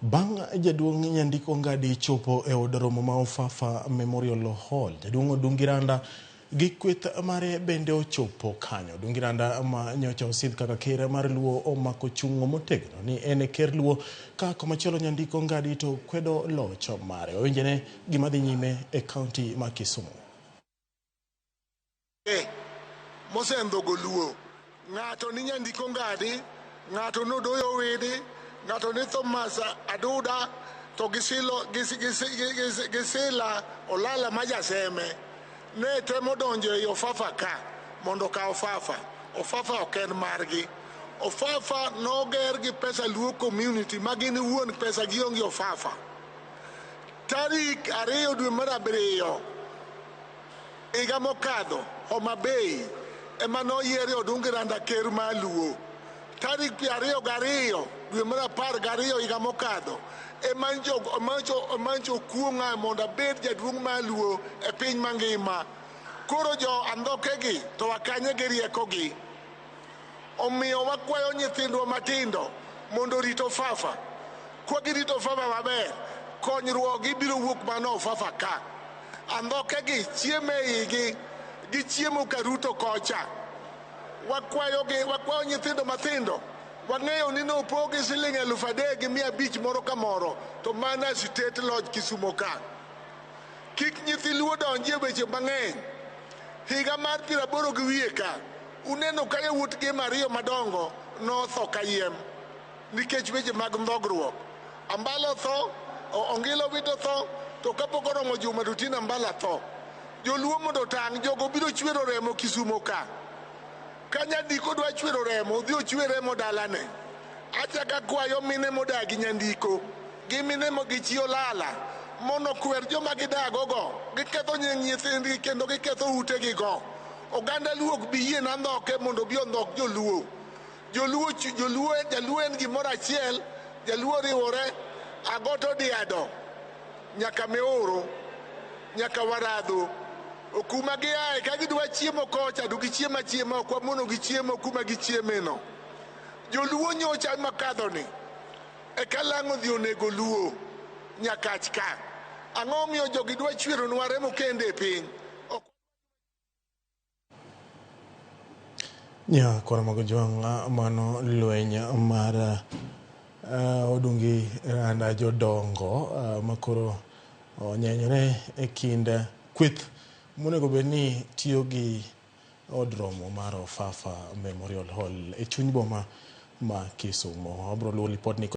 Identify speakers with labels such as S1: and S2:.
S1: Bang' jaduong' Nyandiko Ngadi chopo e od romo ma Ofafa Memorial Hall, jaduong' Odungi Randa gi kweth mare bende ochopo kanyo. Odungi Randa ma nyocha osidh kaka ker mar Luo omako chung'o motegno ni en e ker Luo ka komachielo Nyandiko Ngadi to kwedo loch mare. Wawinjane gima dhi nyime e kaunti ma Kisumu.
S2: Mosendhogo Luo. Ng'ato ni Nyandiko Ngadi, ng'ato ni Odoyo Owidi, ng'ato ni Thomas Aduda, to gi Silo, gi, gi, gi, gi Sila Olala ma Jaseme ne temo donjo ei Ofafa ka mondo okaw Ofafa. Ofafa ok en margi. Ofafa noger gi pesa Luo community ma gin wuon pesa gionge Ofafa. Tarik 2 dwe mar 7 higa mokadho, Homa Bay ema noyiere Odungi Randa ker mar Luo. Tarik 22 dwe mar 12 higa mokadho ema njo okuong'a mondo abed jaduong' mar Luo e piny mangima. Koro jo andhokegi to wakanye gi riekogi. Omiyo wakwayo nyithindwa matindo mondo orit Ofafa. Kwa girito Ofafa maber, konyruokgi biro wuok mana Ofafa ka. Andhokegi chiemo e igi, gichiemo ka Ruto kocha. Wakwayogi, wakwayo nyithindo mathindo. Wang'eyo ni nopogi siling 3,500 moro ka moro, to mana State Lodge Kisumo ka. Kik nyithi Luo donji e weche mang'eny. Higa mar 80 gi wiye ka, uneno ka yawuot Gem ariyo madongo notho kayiem nikech weche mag ndhogruok. Ambala otho, Ongilo Wito tho, to kapok oromo juma to Tina Ambala tho. Joluo mondo otang', jogo biro chwero remo Kisumo ka. Ka Nyandiko dwa chwero remo, odhi ochwe remo dalane. Achako akwayo mine modagi Nyandiko gi mine gi chi Olala mondo okwer joma gidagogo. Giketho nying nyithindgi kendo giketho utegigo. Oganda Luo ok bi yie nandhoke mondo obi ondhok joluo. Joluo, joluo, jaluo en gimoro achiel, jaluo riwore, agoto diado nyaka Meoro, nyaka Waradho. Kuma giaye, ka gidwa chiemo kocha to gichiem achiema, ok wamono gi chiemo kuma gichiemeno. Joluo nyocha makadhoni eka lang' odhi onego Luo Nyakach ka. Ang'o omiyo jogi dwa chweronwa remo kende e piny? Ok
S1: Nya koro mago jwang' mano lweny mar Odungi Randa jodongo makoro onyenyore e kind kweth monego bed ni tiyo gi od romo mar Ofafa Memorial Hall e chuny boma ma Kisumo. Wabro luwo lipodni.